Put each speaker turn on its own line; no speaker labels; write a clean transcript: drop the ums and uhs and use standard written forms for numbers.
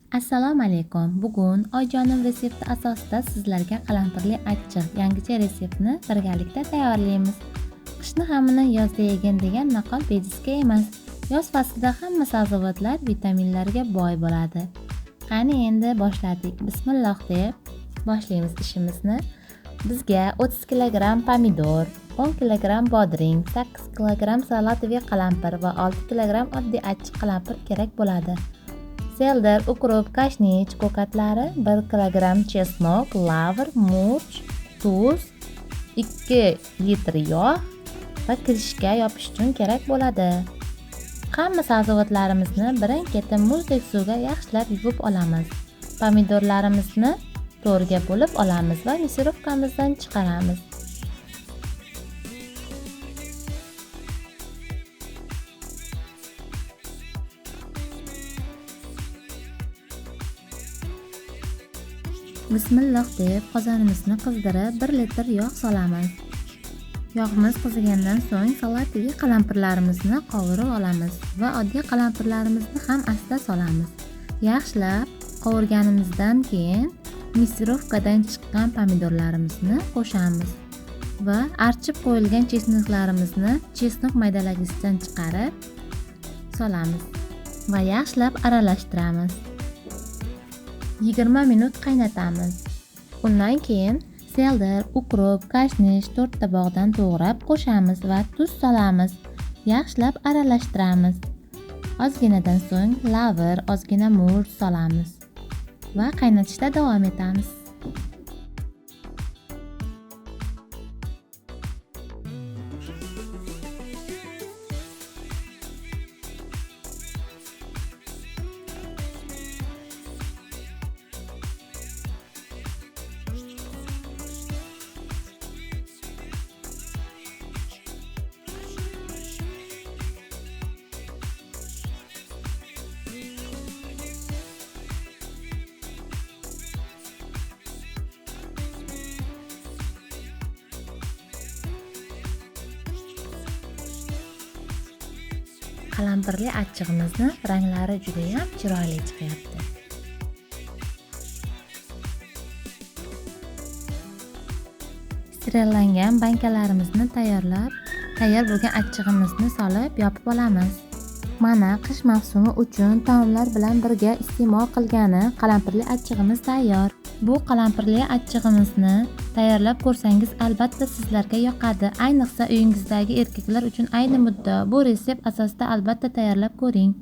Assalomu alaykum. Bugun Oyjonim retsepti asosida sizlarga qalampirli achchiq yangicha retseptni birgalikda tayyorlaymiz. Qishni hamini yozda yegin degan maqol bejizga emas. Yoz faslida hamma sabzavotlar vitaminlarga boy bo'ladi. Qani endi boshladik. Bismillah deb boshlaymiz ishimizni. Bizga 30 kilogramm pomidor, 10 kilogramm bodring, 8 kilogramm salatoviy qalampir va 6 kilogramm oddiy achchiq qalampir kerak bo'ladi. Selder, ukrop, kashnich ko'katlari, 1 kilogramm chesnok, lavr, murch, tuz, 2 litr yog' va kirishga yopish uchun kerak bo'ladi. Hamma sabzavotlarimizni birin-ketin muzdek suvga yaxshilab yuvib olamiz. Pomidorlarimizni to'rga bo'lib olamiz va missirovkamizdan chiqaramiz. Bismillah deb qozonimizni qizdirib 1 litr yog' solamiz. Yog'imiz qizigandan so'ng salatoviy qalampirlarimizni qovurib olamiz va oddiy qalampirlarimizni ham asta solamiz. Yaxshilab qovurganimizdan keyin missirovkadan chiqqan pomidorlarimizni qo'shamiz va archib qo'yilgan chesnoklarimizni chesnok maydalagichdan chiqarib solamiz va yaxshilab aralashtiramiz. 20 minut qaynatamiz. Undan keyin selder, ukrop, kashnich 4 tabog'dan to'g'rab qo'shamiz va tuz solamiz. Yaxshilab aralashtiramiz. Ozginadan so'ng lavr, ozgina murch solamiz va qaynatishda davom etamiz. Qalampirli achchig'imizni ranglari juda ham chiroyli chiqyapti. Sterillangan bankalarimizni tayyorlab, tayyor bo'lgan achchig'imizni solib yopib olamiz. Mana qish mavsumi uchun taomlar bilan birga iste'mol qilgani qalampirli achchig'imiz tayyor. Bu qalampirli achchig'imizni tayyorlab ko'rsangiz albatta sizlarga yoqadi. Ayniqsa uyingizdagi erkaklar uchun ayni muddao. Bu retsept asosida albatta tayyorlab ko'ring.